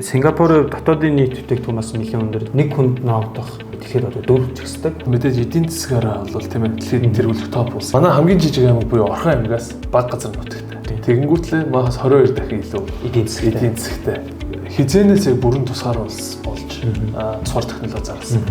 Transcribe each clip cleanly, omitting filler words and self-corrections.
Сингапурын дотоодын нийт бүтээгдэхүүн бас нэлээд өндөр. Нэг хүнд ноогдох дэлхийд одоо дөрөв жигсдэг. Мэдээж эдийн засгаараа бол тийм ээ дэлхийд тэргүүлэх топ улс. Манай хамгийн жижиг аймаг буюу Орхон аймагаас бага газар нутагтай. Тэгэнгүүтлээ махаас 22 дахин илүү эдийн засгтай. Эдийн засгтай. Хизээнээс яг бүрэн тусгаар улс болж тусгаар технологи зарласан.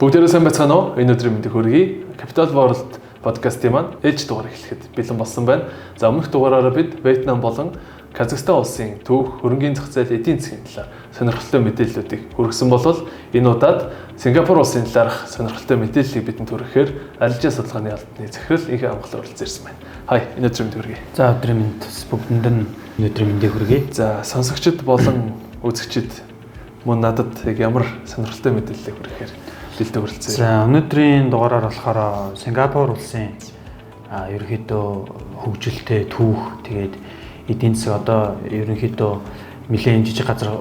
Бүгдээрээ сайн байцгаана уу? Энэ өдрийн мэндийг хүргэе. Capital World подкастын маань ээлж дугаар эхлэхэд бэлэн болсон байна. За өмнөх дугаараараа бид Вьетнам болон Казахстан улсын түүх, хөрөнгийн зах зээл, эдийн засгийн талаар сонирхолтой мэдээллүүдийг хүргэсэн бол энэ удаад Сингапур улсын талаарх сонирхолтой мэдээллийг бидэнд хүргэхээр арилжаа судалгааны албаны захирал Инх Амгалан оролцсон ирсэн байна. Хай, энэ өдрийн мэнд хүргэе. За өдрийн мэнд бүгдэнд нь энэ өдрийн мэндийг хүргэе. За сонсогчид болон үзэгчид мөн надад яг ямар сонирхолтой мэдээллийг хүргэхээр бэлдээ хүрэлцээ. За өнөөдрийн дугаараар болохоор Сингапур улсын ерөнхийдөө хөгжилтэй түүх, тэгээд эдийн засаг одоо ерөнхийдөө нэлээд жижиг газар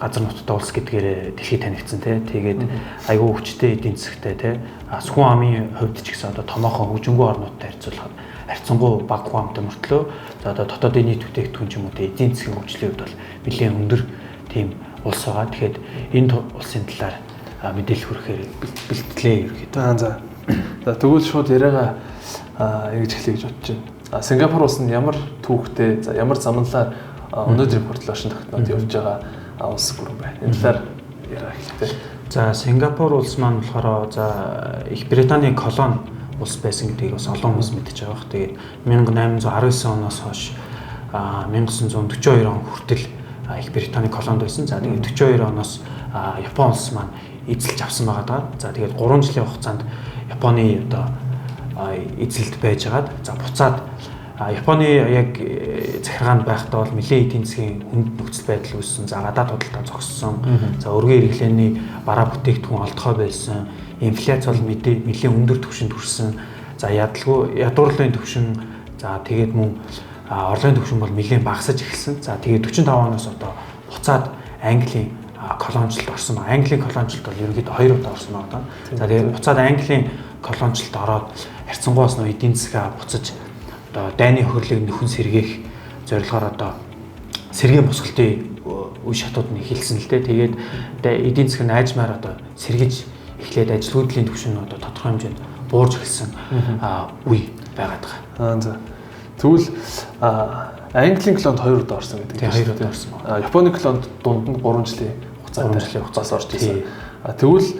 нутагтай улс гэдгээр дэлхийд танигдсан тий. Тэгээд айгүй хүчтэй эдийн засагтай тий. Хүн амын хувьд ч гэсэн одоо томоохон хөгжингүй орнуудтай харьцуулахад харьцангуй бага хүн амтай мөртлөө за одоо дотоодын нийт бүтээгдэхүүн ч юм уу тий эдийн засгийн хөгжлийн хувьд бол нэлээд өндөр тийм улс байгаа. Тэгэхээр энэ улсын талаар мэдээлэл хүргэхээр бэлтгэлээ ерөнхийдөө. За. За тэгвэл шууд яриагаа ингэж эхлэе гэж бодож байна. Сингапур улс нь ямар түүхтэй, за ямар замналаар өнөөдрийн хүртэл оршин тогтноод явж байгаа улс бүрэн байна. Энэ талаар яриа эхэлтээ. За Сингапур улс маань болохоор за Их Британийн колони улс байсан гэдгийг бас олон хүмүүс мэдэж байгаа бох. Тэгээд 1819 оноос хойш 1942 он хүртэл Их Британий колонд байсан. За тэгээд 42 оноос Япон улс маань эзэлж авсан байгаа даа. За тэгээд 3 жилийн хугацаанд Японы одоо эзэлд байжгаад за буцаад Японы яг захиргаанд байхдаа бол нэлээд эдийн засгийн хүнд нөхцөл байдал үүссэн. За гадаад худалдаа зогссон. За өргөн хэрэглээний бараа бүтээгдэхүүн олдохой байсан. Инфляц бол нэлээд өндөр түвшинд хүрсэн. За ядуурлын түвшин, за тэгээд мөн орлогын түвшин бол нэлээд багасаж эхэлсэн. За тэгээд 45 оноос одоо буцаад Английн колоничлолд орсон ба. Английн колоничлолд бол ерөнхийдөө 2 удаа орсон байгаа. За тэгээд буцаад Английн колоничлолд ороод харьцангуй бас нөө эдийн засгаа буцаж одоо дайны хөрөлийг нөхөн сэргээх зорилгоор одоо сэргээн босголтын үе шатууд нь эхэлсэн л дээ. Тэгээд эдийн засаг нь аажмаар одоо сэргэж эхлээд ажилгүйдлийн түвшин нь одоо тодорхой хэмжээнд буурж эхэлсэн үе байгаад байгаа. За. Тэгвэл Английн колонд 2 удаа орсон гэдэг чинь 2 удаа орсон байна. Японы колонд дунд нь 3 жилийн хугацаас орж ирсэн. Тэгвэл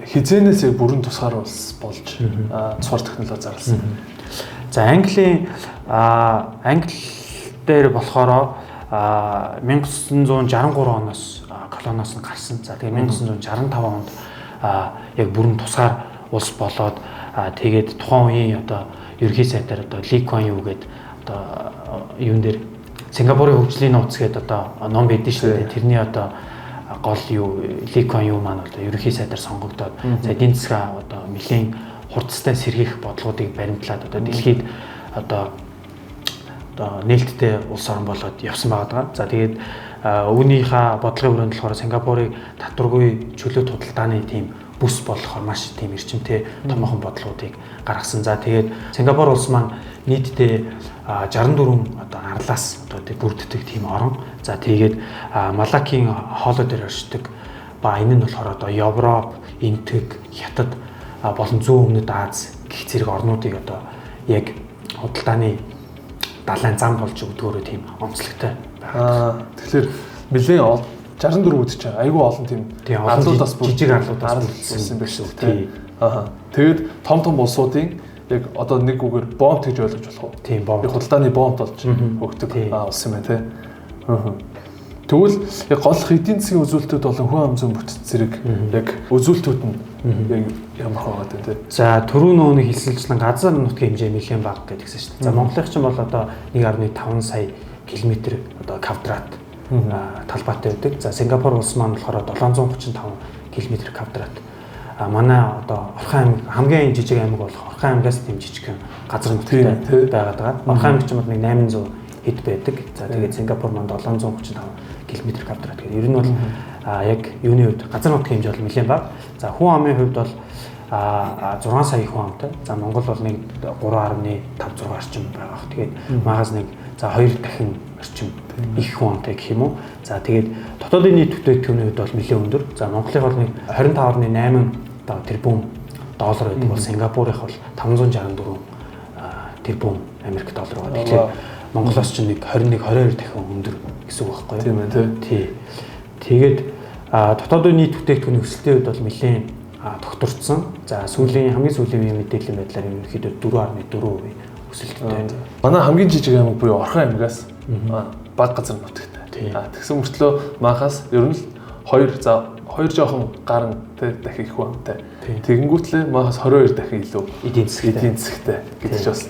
хизээнээс яг бүрэн тусгаар улс болж тусгаар технологи зарласан. За Английн Англи дээр болохоор 1963 оноос колониос нь гарсан. За тэгээ 1965 онд яг бүрэн тусгаар улс болоод тэгээд тухайн үеийн одоо ерөнхий сайдаар одоо Ли Куан Ю гэдэг одоо юун дээр Сингапурын хөгжлийн нууц гэдэг одоо ном байдсан шүү дээ. Тэрний одоо гол юу Ли Куан Ю маань одоо ерөнхий сайдаар сонгогдоод за эдийн засгаа одоо нэлээд хурцтай сэргийх бодлогоодыг баримтлаад одоо дэлхийд одоо нээлттэй улс орн болоод явсан байгаа даа. За тэгээд үүнийхээ бодлогын хүрээнд болохоор Сингапурыг татваргүй чөлөөт худалдааны тийм бүс болохоор маш тийм эрчимтэй томоохон бодлогоодыг гаргасан. За тэгээд Сингапур улс маань нийтдээ 64 одоо арлаас одоо бүрддэг тийм орн. За тэгээд Малакийн хоолой дээр оршдог ба энэ нь болохоор одоо Европ, Энтэг, Хятад болон зүүн өмнөд Аз гэх зэрэг орнуудыг одоо яг худалдааны далайн зам болж өгдгөөрөө тийм онцлогтой байна. Тэгэхээр нэлээд 64 үдч байгаа. Айгүй олон тийм арлуудаас жижиг арлуудаас бүрдсэн байх шүү дээ. Аа. Тэгээд том том улсуудын яг одоо нэг үгээр бомб гэж ойлгож болох уу? Тийм, бомб. Худалдааны бомб болж өгдөг улс юм байна тий. Аа. Тэгвэл яг голх эдийн засгийн үзүүлэлтүүд болон хүн ам зүйн бүтэц зэрэг яг үзүүлэлтүүд нь яг ямар байгаад байна тий? За түрүү нөгөө нэг хэлсэлчлэн газар нутгийн хэмжээ нэлээд бага гэдгийгсэн шүү дээ. За Монголын чинь бол одоо 1.5 сая километр одоо квадрат талбайтай байдаг. За Сингапур улс маань болохоор 735 км квадрат. Манай одоо Орхон аймаг хамгийн жижиг аймаг болох Орхон аймагаас тийм жижигхэн газар нутагтай байгаад байгаа. Орхон аймаг ч юм бол нэг 800 хэд байдаг. За тэгээд Сингапур маань 735 км квадрат гэдэг. Ер нь бол Яг юуны хувьд газар нутгийн хэмжээ бол нэлээд бага. За хүн амын хувьд бол 6 сая хүн амтай. За Монгол бол нэг 3.56 орчим байгаа. Тэгээд магаас нэг за 2 дахин орчим их хүн амтай гэх юм уу. За тэгээд дотоодын нийт бүтээгдэхүүний хувьд бол нэлээд өндөр. За Монголын бол нэг 25.8 одоо тэрбум доллар байдаг бол Сингапурынх бол 564 тэрбум Америк доллар байгаа. Тэгэхээр Монголоос ч нэг 21 22 дахин өндөр гэсэн үг байхгүй юу? Тийм ээ, тий. Тий. Тэгээд дотоодын нийт бүтээгдэхүүний өсөлтийн хувьд бол нэлээд тогтворцсон. За сүүлийн хамгийн сүүлийн үеийн мэдээллийн байдлаар ерөнхийдөө 4.4% өсөлттэй. Манай хамгийн жижиг аймаг буюу Орхон аймагаас бага газар нутагтай. Тэгсэн мөртлөө манхаас ер нь л 2 жоохон гарan тэ дахин их хүн амтай. Тэгэнгүүтлээ манхаас 22 дахин илүү эдийн засгтай гэдэг чинь бас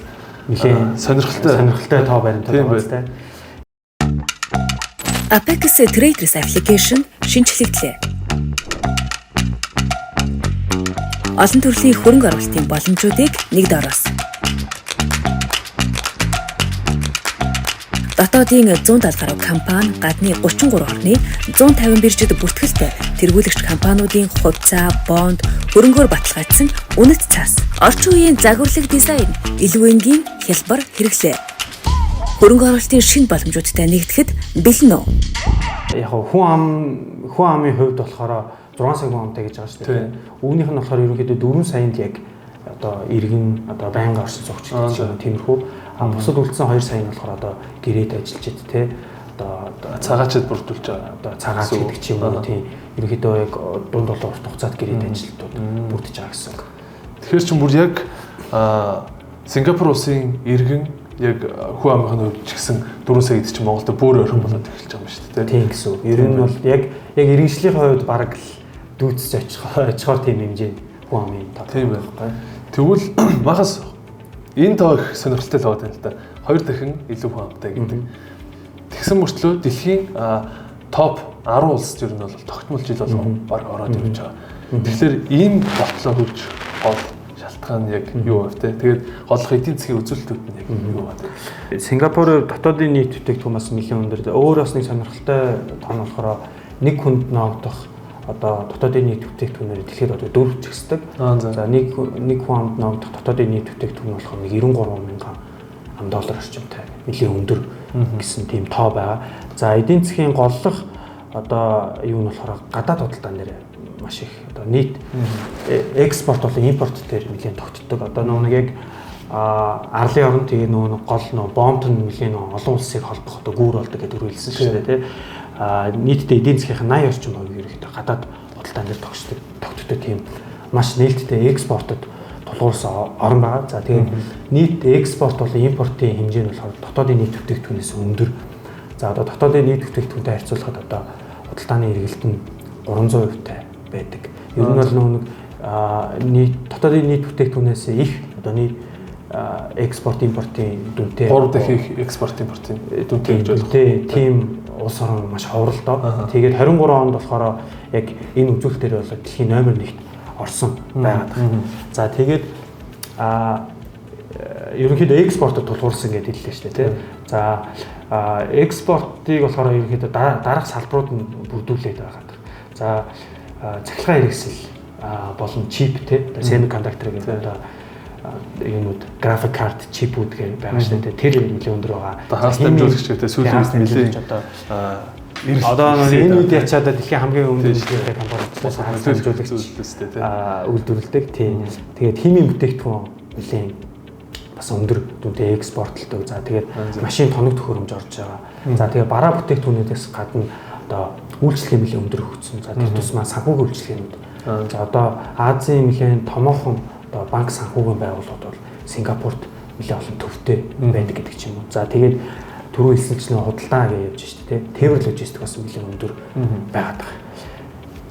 нэлээд сонирхолтой тоо баримтат байгаа зү. Apex Traders application шинэчлэгдлээ. Олон төрлийн хөрөнгө оруулалтын боломжуудыг нэг дороос. Дотоодын 170 гаруй компани, гадны 33 орны 150 биржид бүртгэлтэй тэргүүлэгч компаниудын хувьцаа, бонд, хөрөнгөөр баталгаажсан үнэт цаас. Орчин үеийн загварлаг дизайн, илүү энгийн хялбар хэрэглээ. Хөрөнгө оруулалтын шинэ боломжуудтай нэгдэхэд бэлэн үү? Яг хүн амын хувьд болохоор 6 сая хүн амтай гэж байгаа шүү дээ. Үүнийх нь болохоор ерөнхийдөө 4 саянд яг одоо иргэн одоо байнга оршин суугч гэдэг юм тиймэрхүү. А бусад үлдсэн 2 сая нь болохоор одоо гэрээд ажиллаж ид те одоо цагаачд бүрдүүлж байгаа. Одоо цагаач гэдэг ч юм уу тийм ерөнхийдөө яг дунд болон урт хугацаанд гэрээд ажилтнууд бүрдэж байгаа гэсэн үг. Тэгэхээр чинь бүр яг Сингапур улсын иргэн яг хүн амынхын хувьд ч гэсэн 4 сая гэдэг чинь Монголд бүр ойрхон болоод эхэлж байгаа юм шүү дээ. Тийм гэсэн үг. Ер нь бол яг иргэншлийн хувьд бараг л дүүцэж очихоор тийм хэмжээнд хүн амын тоо. Тийм байна. Тэгвэл манхаас энэ тоо их сонирхолтой л байгаа юм л да. 2 дахин илүү хүн амтай гэдэг. Тэгсэн мөртлөө дэлхийн топ 10 улс ер нь бол тогтмол жил болгон баг ороод ирж байгаа. Тэгэхээр ийм болтлоо хөгжих гол шалтгаан нь яг юу вэ те? Тэгээд голлох эдийн засгийн үзүүлэлтүүд нь яг юу вэ? Сингапурын дотоодын нийт бүтээгдэхүүн бас нэлээд өндөр. Өөр бас нэг сонирхолтой тоо нь болохоор нэг хүнд ноогдох одоо дотоодын нийт бүтээгдэхүүнээр дэлхийд одоо 4 чигсдэг. За нэг хүн амд ноогдох дотоодын нийт бүтээгдэхүүн болохоор нэг 93 мянган ам доллар орчимтай нэлээд өндөр гэсэн тийм тоо байгаа. За эдийн засгийн голлох одоо юу нь болохоор гадаад худалдаан дээр маш их одоо нийт экспорт болон импорт дээр нэлээд тогтдог. Одоо нөгөө нэг яг арлын орн тэгээ нөгөө нэг гол нөгөө бомбт нь нэлээд нөгөө олон улсыг холбох одоо гүүр болдог гэдэг хэлсэн шүү дээ тий. Нийтдээ эдийн засгийн 80 орчим хувийг ерөнхийдөө гадаад худалдаан дээр тогтдог тийм маш нээлттэй экспортод тулгуурсан орн байгаа. За тэгээд нийт экспорт болон импортын хэмжээ нь болохоор дотоодын нийт бүтээгдэхүүнээс өндөр. За одоо дотоодын нийт бүтээгдэхүүнтэй харьцуулахад одоо худалдааны эргэлт нь 300% тай байдаг. Ер нь бол нөгөө нэг дотоодын нийт бүтээгдэхүүнээс их одоо нийт экспорт импортын дүнтэй 3 дахин их экспорт импортын дүнтэй гэж ойлгох. Тийм улс орон маш ховролдоо. Тэгээд 23 онд болохоор яг энэ үзүүлэлтээр бол дэлхийн номер 1-т орсон байгаад байна. За тэгээд ерөнхийдөө экспортод тулгуурсан гэдээ хэллээ шүү дээ, тий. За экспортыг болохоор ерөнхийдөө дараах салбарууд нь бүрдүүлээд байгаа. За цахилгаан хэрэгсэл болон чип тий, semiconductor гэдэг одоо юунууд график карт чипүүд гэх байгаа шүү дээ. Тэр нэлээд өндөр байгаа. Хаас дамжуулагч гэдэг сүүлийн үед нэлээд одоо одоо энэ үед ячаад дэлхийн хамгийн өндөр үнэтэй компани хаас дамжуулагч үйлдвэрлэдэг. Тийм. Тэгээд химийн бүтээгдэхүүн нэлээд бас өндөр дүнтэй экспортлдог. За тэгээд машин тоног төхөөрөмж орж байгаа. За тэгээд бараа бүтээгдэхүүнүүдээс гадна одоо үйлчлэгээ нэлээд өндөр хөгжсөн. За тэр тусмаа санхүүгийн үйлчлэгээнүүд. За одоо Азийн нэлээд томоохон одоо банк санхүүгийн байгууллагууд бол Сингапурт нэлээд олон төвтэй байдаг гэдэг ч юм уу. За тэгээд түрүү хэлсэнчлэн худалдаа гэж явж штэ тий. Тээвэр логистик бас нэлээд өндөр байгаад байгаа.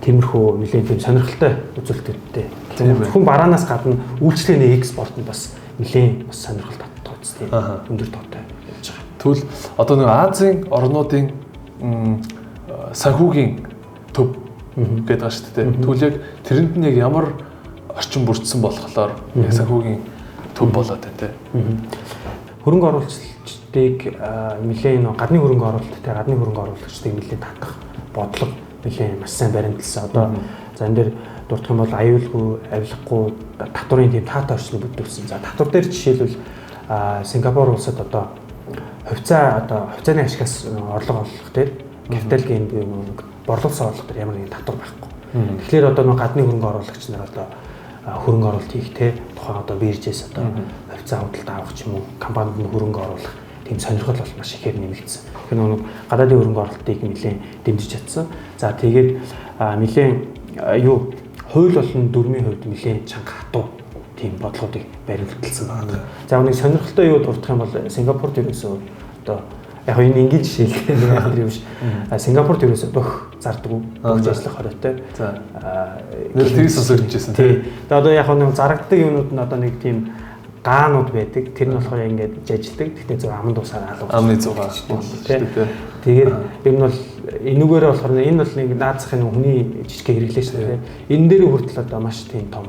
Тиймэрхүү нэлээд тийм сонирхолтой үзүүлэлтүүдтэй. Зөвхөн бараанаас гадна үйлчлэгээний экспорт нь бас нэлээд бас сонирхолтой тооц тийм өндөр тоотой явж байгаа. Тэгвэл одоо нэг Азийн орнуудын санхүүгийн төв гэдэг байгаа шүү дээ. Тэгвэл яг тэрэнд нь яг ямар орчин бүрдсэн болохоор яг санхүүгийн төв болоод байна те. Хөрөнгө оруулагчдыг нэлээд нөө гадны хөрөнгө оруулалттай гадны хөрөнгө оруулагчдыг нэлээд татах бодлого нэлээд маш сайн баримтлсан. Одоо за энэ дээр дурдах юм бол аюулгүй, авилгагүй татварын тийм таатай орчныг бүрдүүлсэн. За татвар дээр жишээлбэл Сингапур улсад одоо хувьцаа одоо хувьцааны ашигаас орлого олох дээр capital gain буюу нэг борлуулсан орлого дээр ямар нэгэн татвар байхгүй. Тэгэхээр одоо нэг гадны хөрөнгө оруулагч нар одоо хөрөнгө оруулалт хийх те тухайн одоо биржээс одоо хувьцаа худалдаа авах ч юм уу компанид нь хөрөнгө оруулах тийм сонирхол бол маш ихээр нэмэгдсэн. Тэгэхээр нэг гадаадын хөрөнгө оруулалтыг нэлээд дэмжиж чадсан. За тэгээд нэлээд юу хууль болон дүрмийн хувьд нэлээд чанга хатуу тийм бодлогоодыг баримталсан байна. За нэг сонирхолтой юу дурдах юм бол Сингапурт ерөөсөө одоо яг энэ энгийн жишээ л дээ юм биш. Сингапурт ерөөсөө бөх зардаггүй, бөх ажиллах хориотой. За нэр тгий сонсогдож байсан тий. Тэгээ одоо яг нэг зарагддаг юмнууд нь одоо нэг тийм гаанууд байдаг. Тэр нь болохоор ингээд жажилдаг. Гэхдээ зөв аман дусаар алга. Амны зугаа тий. Тэгээд ер нь бол энүүгээрээ болохоор энэ бол нэг наацхын хүний жижиг хэрэглээ шүү дээ. Энэ дээр хүртэл одоо маш тийм том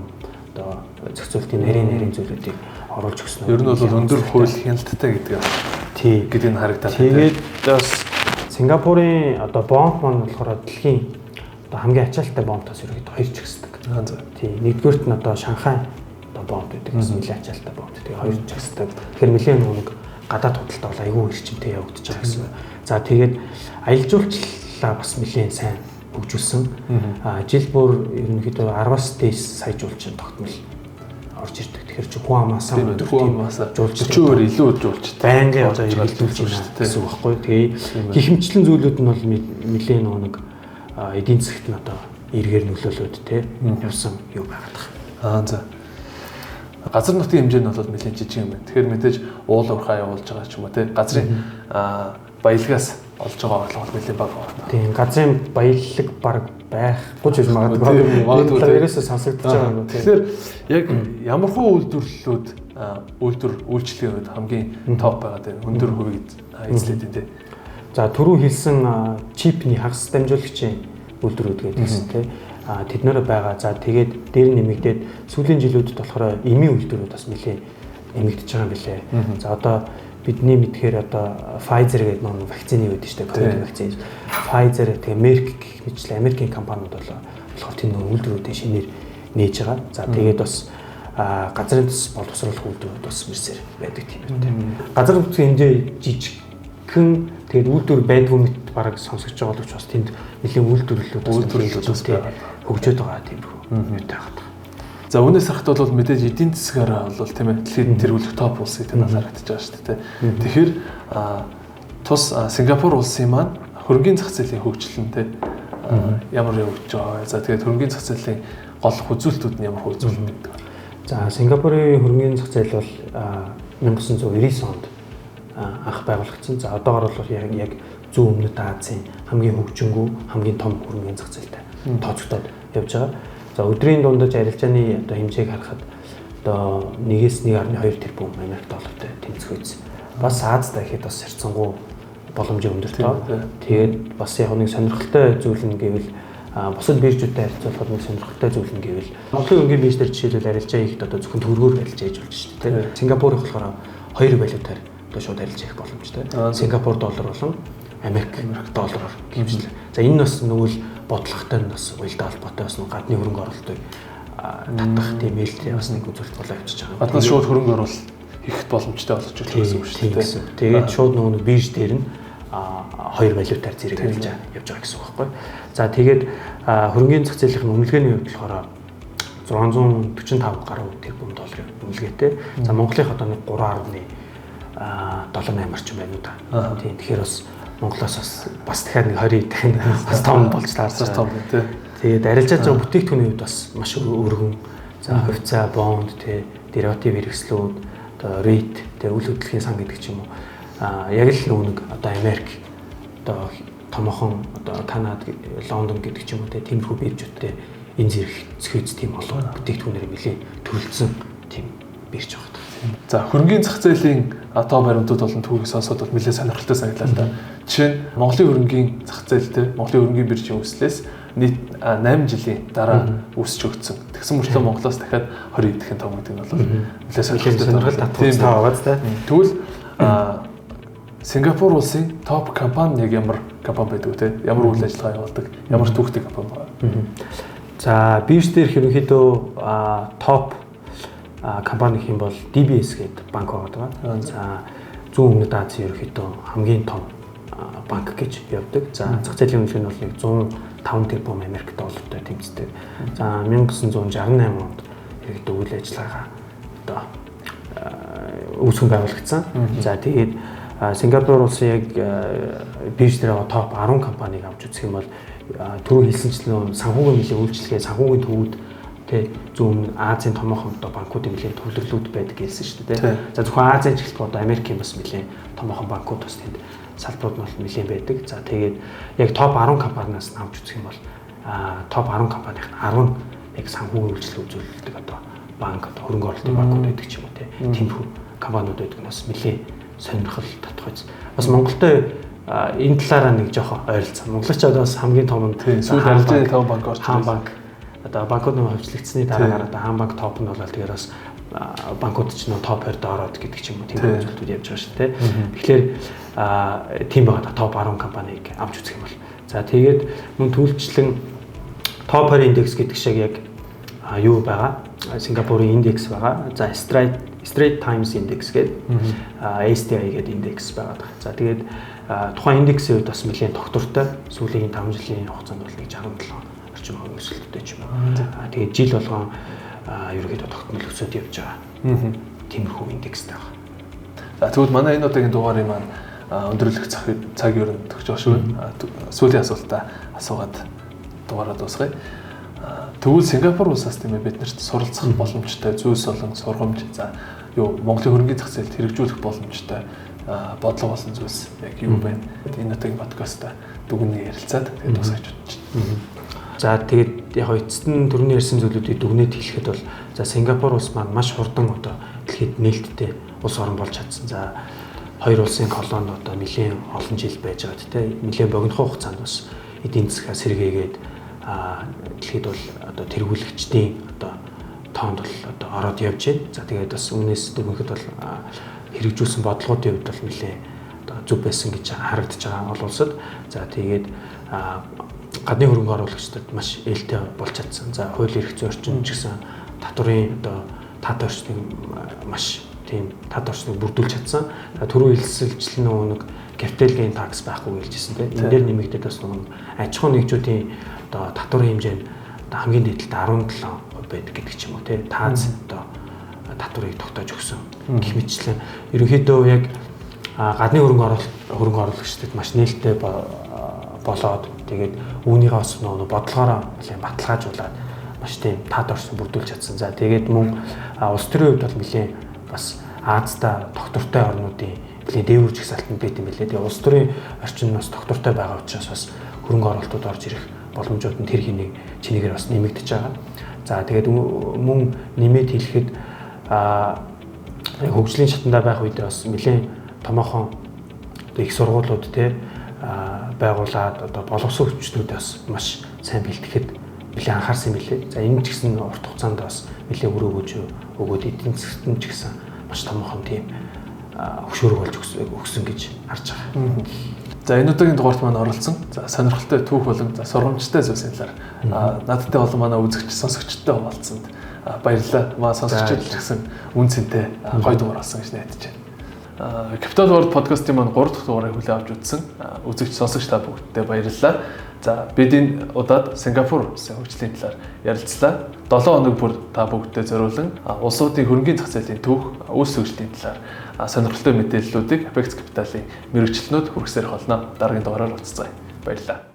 одоо зохицуултын нарийн зүйлүүдийг оруулж өгсөн. Ер нь бол өндөр хууль хяналттай гэдэг. Тий. Гэдэг нь харагдаад. Тэгээд бас Сингапурын одоо бомб маань болохоор дэлхийн одоо хамгийн ачаалттай бомбтоос ерөнхийдөө хоёр чагсдаг. Тий. Нэгдүгээрт нь одоо Шанхай одоо бомб гэдэг бас нэлээд ачаалттай бомб. Тэгээ хоёр чагсдаг. Тэгэхээр нэлээд нэг гадаад худалдаа бол айгүй эрчимтэй явагдаж байгаа гэсэн. За тэгээд аялал жуулчлалаа бас нэлээд сайн хөгжүүлсэн. Жил бүр ерөнхийдөө 10-аас дээш сая жуулчин тогтмол орж ирдэг. Тэгэхээр чи хүн амаасаа жуулч 40% илүү жуулчтай. Байнгын одоо эргэлдүүлж байна гэсэн үг байхгүй. Тэгээ гихэмчлэн зүйлүүд нь бол нэлээд нэг эдийн засагт нь одоо эргээр нөлөөлөөд те явсан юу байгаад байгаа. За. Газар нутгийн хэмжээ нь бол нэлээд жижиг юм байна. Тэгэхээр мэдээж уул уурхай явуулж байгаа ч юм уу те газрын баялагаас олж байгаа орлого бол нэлээд бага байна. Тийм, газрын баялаг баг байхгүй ч гэж магадгүй. Магадгүй ерөөсөө сонсогдож байгаа юм. Тэгэхээр яг ямархуу үйлдвэрлэлүүд үйлдвэр үйлчлэгийн хувьд хамгийн топ байгаа тийм өндөр хувийг эзлээд байна тийм. За түрүү хэлсэн чипний хагас дамжуулагчийн үйлдвэрүүд гэдэг гэсэн тийм. Тэд нэр байгаа. За тэгээд дээр нэмэгдээд сүүлийн жилүүдэд болохоор эмийн үйлдвэрүүд бас нэлээд нэмэгдэж байгаа юм билээ. За одоо бидний мэдхээр одоо Pfizer гэдэг нэг вакцины байдаг шүү дээ, ковид вакцин. Pfizer тэгээ Merck гэх мэтлээ Америкийн компаниуд бол болохоор тийм нэг үйлдвэрүүдээ шинээр нээж байгаа. За тэгээд бас газрын тус боловсруулах үйлдвэрүүд бас мэрсээр байдаг тийм үү. Газар нутгийн хэмжээ жижигхэн тэгээд үйлдвэр байдгүй мэт бараг сонсогдож байгаа боловч бас тэнд нэлийн үйлдвэрлэлүүд бас хөгжөөд байгаа тиймэрхүү юутай байна. За үүнээс харахад бол мэдээж эдийн засгаараа бол тийм ээ дэлхийд тэргүүлэх топ улс гэдэг нь харагдаж байгаа шүү дээ. Тэгэхээр тус Сингапур улсын маань хөрөнгөний зах зээлийн хөгжил нь тийм ямар явагдаж байгаа вэ? За тэгээд хөрөнгөний зах зээлийн гол үзүүлэлтүүд нь ямар үзүүлэлт гэдэг вэ? За Сингапурын хөрөнгөний зах зээл бол 1999 онд анх байгуулагдсан. За одоогор бол яг зүүн өмнөд Азийн хамгийн хөгжингүү, хамгийн том хөрөнгөний зах зээлтэй тооцогдоод явж байгаа. За өдрийн дундаж арилжааны одоо хэмжээг харахад одоо 1-ээс 1.2 тэрбум Америк доллартай тэнцэх үйц. Бас Азад гэхэд бас харьцангуй боломжийн өндөр тоо. Тэгээд бас яг нэг сонирхолтой зүйл нь гэвэл бусад биржүүдтэй харьцуулахад нэг сонирхолтой зүйл нь гэвэл Монголын хөрөнгөний бирж дээр жишээлбэл арилжаа хийхэд одоо зөвхөн төгрөгөөр арилжаа хийж болж шүү дээ. Сингапурын болохоор хоёр валютаар одоо шууд арилжаа хийх боломжтой. Сингапур доллар болон Америк доллараар гэмжлээ. За энэ нь бас нөгөө л бодлоготой нь бас уялдаа холбоотой бас нэг гадны хөрөнгө оруулалтыг татах тийм ээлтэй бас нэг үзүүлэлт болоо явчихж байгаа. Гаднаас шууд хөрөнгө оруулалт хийх боломжтой болгож өгч гэсэн үг шүү дээ. Тэгээд шууд нөгөө нэг бирж дээр нь хоёр валютаар зэрэг арилжаа явж байгаа гэсэн үг байхгүй. За тэгээд хөрөнгөний зах зээлийн үнэлгээний хувьд болохоор 645 гаруй тэрбум долларын үнэлгээтэй. За Монголынх одоо нэг 3.78 орчим байна уу та. Тийм тэгэхээр бас Монголоос бас дахиад нэг 20 дахин бас том болж таарсан том тий. Тэгээд арилжаа зөө бүтээгдэхүүний хувьд бас маш өргөн. За хувьцаа, бонд тий, дериватив хэрэгслүүд, одоо рейт, тий үйл хөдлөлийн сан гэдэг ч юм уу. Яг л нөгөө нэг одоо Америк одоо томоохон одоо Канада, Лондон гэдэг ч юм уу тий тиймэрхүү биржүүдтэй энэ зэрэг зөхиц тийм олон бүтээгдэхүүнээр нэлээд төрөлдсөн тийм бирж байгаа. За хөрөнгөний зах зээлийн топ баримтууд болон түүхийг сонсоод бол нэлээд сонирхолтой санагдлаа л да. Жишээ нь Монголын хөрөнгөний зах зээл те Монголын хөрөнгөний биржийн үүслээс нийт 8 жилийн дараа үүсч өгсөн. Тэгсэн мөртлөө Монголоос дахиад 20 дахин том гэдэг нь бол нэлээд сонирхолтой татвартай байгаа зү. Тэгвэл Сингапур улсын топ компани яг ямар компани байдаг вэ? Ямар үйл ажиллагаа явуулдаг? Ямар түүхтэй компани байна? За, бирж дээрх ерөнхийдөө топ компани гэх юм бол DBS гэдэг банк байгаа. За, зүүн өмнөд Азийн ерөнхийдөө хамгийн том банк гэж явдаг. За, зах зээлийн үнэлгээ нь бол нэг 105 тэрбум Америк доллартай тэмцдэг. За, 1968 онд ерөнхийдөө үйл ажиллагаагаа одоо үүсгэн байгуулагдсан. За, тэгээд Сингапур улсын яг бирж дээр байгаа топ 10 компанийг авч үзэх юм бол түрүү хэлсэнчлэн санхүүгийн нэлээд үйлчилгээ, санхүүгийн төвүүд тэ зүүн Азийн томоохон одоо банкуудын нэлээд төвлөрлүүд байдаг гэсэн шүү дээ. За, зөвхөн Азийн ч гэлтгүй одоо Америкийн бас нэлээд томоохон банкуд бас тэнд салбарууд нь бол нэлээд байдаг. За, тэгээд яг топ 10 компаниас авч үзэх юм бол топ 10 компанийн 10 нь яг санхүүгийн үйлчилгээ үзүүлдэг одоо банк, одоо хөрөнгө оруулалтын банкуд байдаг ч юм уу те. Тиймэрхүү компаниуд байдаг нь бас нэлээд сонирхол татах биз. Бас Монголтой энэ талаараа нэг жоохон ойролцоо. Монголчууд бас хамгийн том нь сүүл арилжааны 5 банк орж Хаан банк. Одоо банкуд нэг хөвчлөгдсөний дараагаар одоо Хаан банк топ нь болоод тэгээд бас банкуд ч нөө топ 20-д ороод гэдэг ч юм уу тийм зүйлүүд явж байгаа шүү дээ. Тэгэхээр тийм байгаа топ 10 компанийг авч үзэх юм бол. За, тэгээд мөн төлөвчлэн топ 20 индекс гэдэг шиг яг юу байгаа? Сингапурын индекс байгаа. За, Straits Times Index гэдэг STI гэдэг индекс байгаа. За, тэгээд тухайн индексийн хувьд бас нэлээд тогтвортой. Сүүлийн 5 жилийн хугацаанд бол нэг 67 орчим хувь өсөлттэй ч юм уу. Тэгээд жил болгон ерөнхийдөө тогтмол өсөд явж байгаа. Тиймэрхүү индекстэй байгаа. За, тэгвэл манай энэ удаагийн дугаарын маань өндөрлөх цаг ер нь төгсөж байгаа шүү. Сүүлийн асуултаа асуугаад дугаараа дуусгая. Тэгвэл Сингапур улсаас тийм ээ бид нарт суралцах боломжтой зүйлс болон сургамж, за юу Монголын хөрөнгөний зах зээлд хэрэгжүүлэх боломжтой бодлого болсон зүйлс яг юу байна? Энэ удаагийн подкастаа дүгнээ ярилцаад тэгээд дуусгаж бодож байна. За, тэгээд яг эцэст нь түрүүний ярьсан зүйлүүдийг дүгнээд хэлэхэд бол за Сингапур улс маань маш хурдан одоо дэлхийд нээлттэй улс орон болж чадсан. За, хоёр улсын колони одоо нэлээд олон жил байж байгаа тий. Нэлээд богинохон хугацаанд бас эдийн засгаа сэргээгээд дэлхийд бол одоо тэргүүлэгчдийн одоо тоонд бол одоо ороод явж байна. За, тэгээд бас үүнээс дүгнэхэд бол хэрэгжүүлсэн бодлогоодын хувьд бол нэлээд одоо зөв байсан гэж харагдаж байгаа олон улсад. За, тэгээд гадны хөрөнгө оруулагчдад маш ээлтэй болж чадсан. За, хууль эрх зүйн орчин ч гэсэн татварын одоо тат орчныг маш тийм тат орчныг бүрдүүлж чадсан. За, түрүү хэлсэлчлэн нөгөө нэг capital gain tax байхгүй гэлжсэн тийм. Энэ дээр нэмэгдээд бас нөгөө аж ахуйн нэгжүүдийн одоо татварын хэмжээ нь одоо хамгийн дээд талд 17% байдаг гэдэг ч юм уу тийм. Тааз одоо татварыг тогтоож өгсөн. Гэх мэтчлэн ерөнхийдөө яг гадны хөрөнгө оруулагчдад маш нээлттэй болоод тэгээд үүнийгээ бас нөгөө бодлогоороо нэлээд баталгаажуулаад маш тийм таад орсон бүрдүүлж чадсан. За, тэгээд мөн улс төрийн хувьд бол нэлээд бас Азда тогтвортой орнуудын нэлээд дээвэр жагсаалтанд байт юм билээ. Тэгээд улс төрийн орчин бас тогтвортой байгаа учраас бас хөрөнгө оруулалтууд орж ирэх боломжууд нь тэр хэнийг чинээгээр бас нэмэгдэж байгаа. За, тэгээд мөн нэмээд хэлэхэд хөгжлийн шатандаа байх үедээ бас нэлээд томоохон одоо их сургуулиуд те байгуулад одоо боловсон хүчнүүд бас маш сайн бэлтгэхэд нэлээд анхаарсан юм билээ. За, энэ ч гэсэн урт хугацаанд бас нэлээд үр өгөөж өгөөд эдийн засгт нь ч гэсэн маш томоохон тийм хөшөөрөг болж өгсөн гэж харж байгаа. За, энэ удаагийн дугаарт маань оролцсон. За, сонирхолтой түүх болон за сургамжтай зүйлсийн талаар надтай болон манай үзэгч сонсогчдтой хуваалцсанд баярлалаа. Манай сонсогчдод ч гэсэн үн цэнтэй гоё дугаар болсон гэж найдаж байна. Capital World podcast-ийн маань 3 дахь дугаарыг хүлээн авч үзсэн үзэгч сонсогч та бүгддээ баярлалаа. За, бид энэ удаад Сингапур улсын хөгжлийн талаар ярилцлаа. 7 хоног бүр та бүгддээ зориулан улсуудын хөрөнгөний зах зээлийн түүх, үйлс хөгжлийн талаар сонирхолтой мэдээллүүдийг Apex Capital-ийн мэргэжилтнүүд хүргэсээр болно. Дараагийн дугаараар уулзцгаая. Баярлалаа.